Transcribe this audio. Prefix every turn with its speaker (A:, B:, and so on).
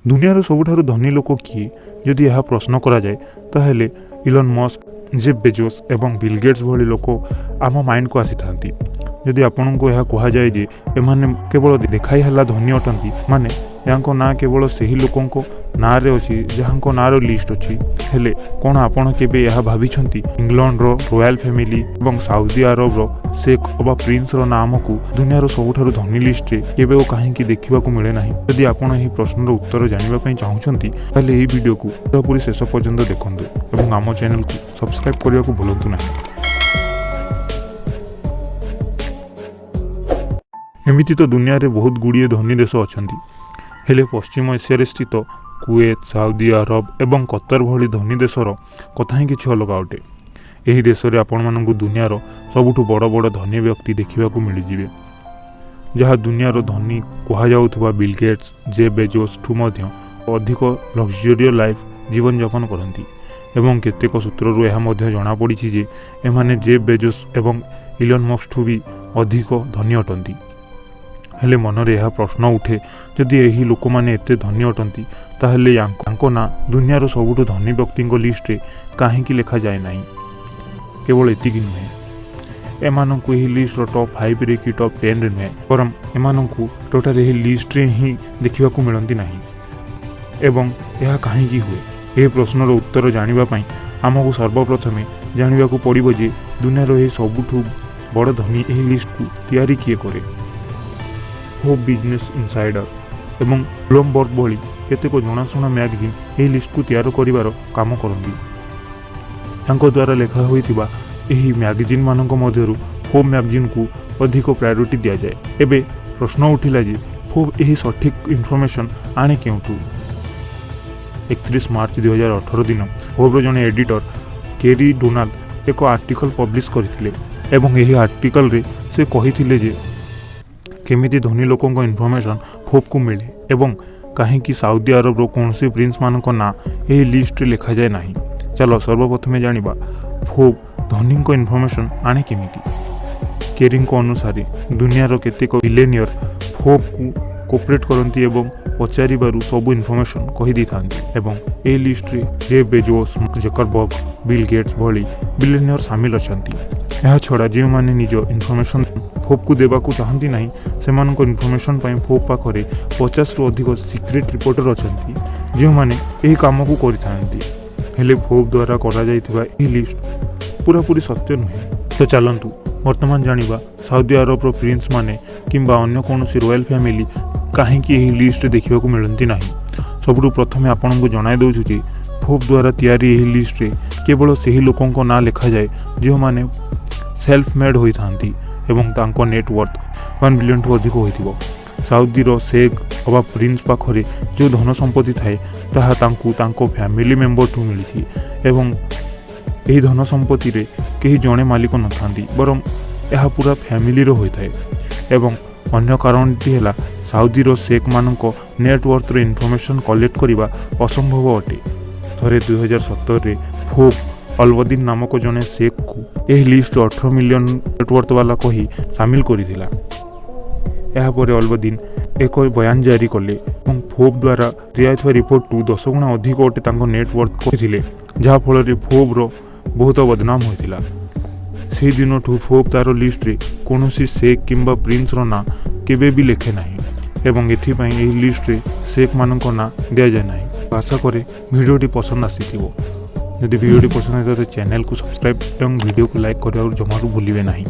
A: ଦୁନିଆର ସବୁଠାରୁ ଧନୀ ଲୋକ କିଏ, ଯଦି ଏହା ପ୍ରଶ୍ନ କରାଯାଏ, ତାହେଲେ ଇଲନ୍ ମସ୍କ, ଜେଫ୍ ବେଜୋସ୍ ଏବଂ ବିଲ୍ ଗେଟ୍ସ ଭଳି ଲୋକ ଆମ ମାଇଣ୍ଡକୁ ଆସିଥାନ୍ତି। ଯଦି ଆପଣଙ୍କୁ ଏହା କୁହାଯାଏ ଯେ ଏମାନେ କେବଳ ଦେଖାଇ ହେଲା ଧନୀ ଅଟନ୍ତି, ମାନେ ୟାଙ୍କ ନାଁ କେବଳ ସେହି ଲୋକଙ୍କ ନାଁରେ ଅଛି ଯାହାଙ୍କ ନାଁର ଲିଷ୍ଟ ଅଛି, ହେଲେ କ'ଣ ଆପଣ କେବେ ଏହା ଭାବିଛନ୍ତି, ଇଂଲଣ୍ଡର ରୟାଲ ଫ୍ୟାମିଲି ଏବଂ ସାଉଦି ଆରବର ଶେଖ୍ ଅବା ପ୍ରିନ୍ସର ନାମକୁ ଦୁନିଆର ସବୁଠାରୁ ଧନୀ ଲିଷ୍ଟରେ କେବେ ଓ କାହିଁକି ଦେଖିବାକୁ ମିଳେ ନାହିଁ? ଯଦି ଆପଣ ଏହି ପ୍ରଶ୍ନର ଉତ୍ତର ଜାଣିବା ପାଇଁ ଚାହୁଁଛନ୍ତି, ତାହେଲେ ଏହି ଭିଡ଼ିଓକୁ ପୁରାପୁରି ଶେଷ ପର୍ଯ୍ୟନ୍ତ ଦେଖନ୍ତୁ ଏବଂ ଆମ ଚ୍ୟାନେଲକୁ ସବସ୍କ୍ରାଇବ୍ କରିବାକୁ ଭୁଲନ୍ତୁ ନାହିଁ। ଏମିତି ତ ଦୁନିଆରେ ବହୁତ ଗୁଡ଼ିଏ ଧନୀ ଦେଶ ଅଛନ୍ତି, ହେଲେ ପଶ୍ଚିମ ଏସିଆରେ ସ୍ଥିତ କୁଏତ, ସାଉଦି ଆରବ ଏବଂ କତର ଭଳି ଧନୀ ଦେଶର କଥା ହିଁ କିଛି ଅଲଗା ଅଟେ। ଏହି ଦେଶରେ ଆପଣମାନଙ୍କୁ ଦୁନିଆର ସବୁଠୁ ବଡ଼ ବଡ଼ ଧନୀ ବ୍ୟକ୍ତି ଦେଖିବାକୁ ମିଳିଯିବେ, ଯାହା ଦୁନିଆର ଧନୀ କୁହାଯାଉଥିବା ବିଲ୍ ଗେଟ୍ସ, ଜେଫ୍ ବେଜୋସ୍ଠୁ ମଧ୍ୟ ଅଧିକ ଲକ୍ଜରିୟସ୍ ଲାଇଫ୍ ଜୀବନଯାପନ କରନ୍ତି। ଏବଂ କେତେକ ସୂତ୍ରରୁ ଏହା ମଧ୍ୟ ଜଣାପଡ଼ିଛି ଯେ ଏମାନେ ଜେଫ୍ ବେଜୋସ୍ ଏବଂ ଇଲନ୍ ମସ୍କଠୁ ବି ଅଧିକ ଧନୀ ଅଟନ୍ତି। ହେଲେ ମନରେ ଏହା ପ୍ରଶ୍ନ ଉଠେ, ଯଦି ଏହି ଲୋକମାନେ ଏତେ ଧନୀ ଅଟନ୍ତି, ତାହେଲେ ୟାଙ୍କ ନାଁ ଦୁନିଆର ସବୁଠୁ ଧନୀ ବ୍ୟକ୍ତିଙ୍କ ଲିଷ୍ଟରେ କାହିଁକି ଲେଖାଯାଏ ନାହିଁ? କେବଳ ଏତିକି ନୁହେଁ, ଏମାନଙ୍କୁ ଏହି ଲିଷ୍ଟର ଟପ୍ 5ରେ କି ଟପ୍ 10ରେ ନୁହେଁ, ବରଂ ଏମାନଙ୍କୁ ଟୋଟାଲ ଏହି ଲିଷ୍ଟରେ ହିଁ ଦେଖିବାକୁ ମିଳନ୍ତି ନାହିଁ। ଏବଂ ଏହା କାହିଁକି ହୁଏ? ଏହି ପ୍ରଶ୍ନର ଉତ୍ତର ଜାଣିବା ପାଇଁ ଆମକୁ ସର୍ବପ୍ରଥମେ ଜାଣିବାକୁ ପଡ଼ିବ ଯେ ଦୁନିଆର ଏହି ସବୁଠୁ ବଡ଼ ଧନୀ ଏହି ଲିଷ୍ଟକୁ ତିଆରି କିଏ କରେ। ଫୋର୍ବସ୍, ବିଜନେସ୍ ଇନସାଇଡର ଏବଂ ବ୍ଲୁମବର୍ଗ ଭଳି କେତେକ ଜଣାଶୁଣା ମ୍ୟାଗାଜିନ୍ ଏହି ଲିଷ୍ଟକୁ ତିଆରି କରିବାର କାମ କରନ୍ତି। ତାଙ୍କ ଦ୍ୱାରା ଲେଖା ହୋଇଥିବା ଏହି ମ୍ୟାଗାଜିନ୍ମାନଙ୍କ ମଧ୍ୟରୁ ଫୋର୍ବସ୍ ମ୍ୟାଗାଜିନ୍କୁ ଅଧିକ ପ୍ରାୟୋରିଟି ଦିଆଯାଏ। ଏବେ ପ୍ରଶ୍ନ ଉଠିଲା ଯେ ଫୋର୍ବସ୍ ଏହି ସଠିକ୍ ଇନଫର୍ମେସନ୍ ଆଣେ କେଉଁଠୁ? 31 ମାର୍ଚ୍ଚ 2018 ଦିନ ଫୋର୍ବସର ଜଣେ ଏଡିଟର କେରି ଡୋନାଲ୍ଡ ଏକ ଆର୍ଟିକଲ ପବ୍ଲିଶ କରିଥିଲେ ଏବଂ ଏହି ଆର୍ଟିକଲରେ ସେ କହିଥିଲେ ଯେ କେମିତି ଧନୀ ଲୋକଙ୍କ ଇନଫର୍ମେସନ୍ ଫୋର୍ବସକୁ ମିଳେ ଏବଂ କାହିଁକି ସାଉଦି ଆରବର କୌଣସି ପ୍ରିନ୍ସମାନଙ୍କ ନାଁ ଏହି ଲିଷ୍ଟରେ ଲେଖାଯାଏ ନାହିଁ। ଚାଲ ସର୍ବପ୍ରଥମେ ଜାଣିବା, ଫୋର୍ବସ ଧନୀଙ୍କ ଇନଫର୍ମେସନ୍ ଆଣେ କେମିତି। କେରିଙ୍କ ଅନୁସାରେ ଦୁନିଆର କେତେକ ବିଲେନିୟର ଫୋର୍ବସକୁ କୋପରେଟ୍ କରନ୍ତି ଏବଂ ପଚାରିବାରୁ ସବୁ ଇନଫର୍ମେସନ୍ କହିଦେଇଥାନ୍ତି ଏବଂ ଏହି ଲିଷ୍ଟରେ ଜେଫ୍ ବେଜୋସ୍, ଜକରବର୍ଗ, ବିଲ୍ ଗେଟ୍ସ ଭଳି ବିଲେନିୟର ସାମିଲ ଅଛନ୍ତି। ଏହାଛଡ଼ା ଯେଉଁମାନେ ନିଜ ଇନଫର୍ମେସନ୍ ଫୋର୍ବସକୁ ଦେବାକୁ ଚାହାନ୍ତି ନାହିଁ, ସେମାନଙ୍କ ଇନଫର୍ମେସନ୍ ପାଇଁ ଫୋର୍ବସ ପାଖରେ 50ରୁ ଅଧିକ ସିକ୍ରେଟ୍ ରିପୋର୍ଟର ଅଛନ୍ତି, ଯେଉଁମାନେ ଏହି କାମକୁ କରିଥାନ୍ତି। ହେଲେ ଫୋର୍ବସ ଦ୍ୱାରା କରାଯାଇଥିବା ଏହି ଲିଷ୍ଟ ପୁରାପୁରି ସତ୍ୟ ନୁହେଁ। ତ ଚାଲନ୍ତୁ ବର୍ତ୍ତମାନ ଜାଣିବା, ସାଉଦି ଆରବର ପ୍ରିନ୍ସମାନେ କିମ୍ବା ଅନ୍ୟ କୌଣସି ରୟାଲ ଫ୍ୟାମିଲି କାହିଁକି ଏହି ଲିଷ୍ଟରେ ଦେଖିବାକୁ ମିଳନ୍ତି ନାହିଁ। ସବୁଠୁ ପ୍ରଥମେ ଆପଣଙ୍କୁ ଜଣାଇ ଦେଉଛୁ ଯେ ଫୋର୍ବସ ଦ୍ୱାରା ତିଆରି ଏହି ଲିଷ୍ଟରେ କେବଳ ସେହି ଲୋକଙ୍କ ନାଁ ଲେଖାଯାଏ ଯେଉଁମାନେ ସେଲ୍ଫ ମେଡ୍ ହୋଇଥାନ୍ତି ଏବଂ ତାଙ୍କ ନେଟ୍ ୱାର୍ଥ 1 ବିଲିୟନଠୁ ଅଧିକ ହୋଇଥିବ। ସାଉଦିର ଶେଖ୍ ଅବା ପ୍ରିନ୍ସ ପାଖରେ ଯେଉଁ ଧନ ସମ୍ପତ୍ତି ଥାଏ, ତାହା ତାଙ୍କୁ ତାଙ୍କ ଫ୍ୟାମିଲି ମେମ୍ବରଠୁ ମିଳିଛି ଏବଂ ଏହି ଧନ ସମ୍ପତ୍ତିରେ କେହି ଜଣେ ମାଲିକ ନଥାନ୍ତି, ବରଂ ଏହା ପୁରା ଫ୍ୟାମିଲିର ହୋଇଥାଏ। ଏବଂ ଅନ୍ୟ କାରଣଟି ହେଲା, ସାଉଦିର ଶେଖମାନଙ୍କ ନେଟ୍ ୱାର୍ଥର ଇନଫର୍ମେସନ୍ କଲେକ୍ଟ କରିବା ଅସମ୍ଭବ ଅଟେ। ଥରେ 2017ରେ ଫୋର୍ବସ ଅଲବଦିନ ନାମକ ଜଣେ ଶେଖ୍କୁ ଏହି ଲିଷ୍ଟରେ 18 ମିଲିୟନ ନେଟୱାର୍ଥ ବାଲା କହି ସାମିଲ କରିଥିଲା। ଏହାପରେ ଅଲବଦିନ ଏକ ବୟାନ ଜାରି କଲେ ଏବଂ ଫୋର୍ବସ ଦ୍ୱାରା ଦିଆଯାଇଥିବା ରିପୋର୍ଟଠୁ 10 ଗୁଣା ଅଧିକ ଅଟେ ତାଙ୍କ ନେଟୱାର୍ଥ କହିଥିଲେ, ଯାହାଫଳରେ ଫୋର୍ବସର ବହୁତ ବଦନାମ ହୋଇଥିଲା। ସେହି ଦିନଠୁ ଫୋର୍ବସ ତାର ଲିଷ୍ଟରେ କୌଣସି ଶେଖ୍ କିମ୍ବା ପ୍ରିନ୍ସର ନାଁ କେବେ ବି ଲେଖେ ନାହିଁ ଏବଂ ଏଥିପାଇଁ ଏହି ଲିଷ୍ଟରେ ଶେଖମାନଙ୍କ ନାଁ ଦିଆଯାଏ ନାହିଁ। ଆଶା କରେ ଭିଡ଼ିଓଟି ପସନ୍ଦ ଆସିଥିବ। ଯଦି ଭିଡ଼ିଓଟି ପସନ୍ଦ ଆସିଥିବ, ଚ୍ୟାନେଲକୁ ସବସ୍କ୍ରାଇବ୍ ଏବଂ ଭିଡ଼ିଓକୁ ଲାଇକ୍ କରିବାକୁ ଜମାରୁ ଭୁଲିବେ ନାହିଁ।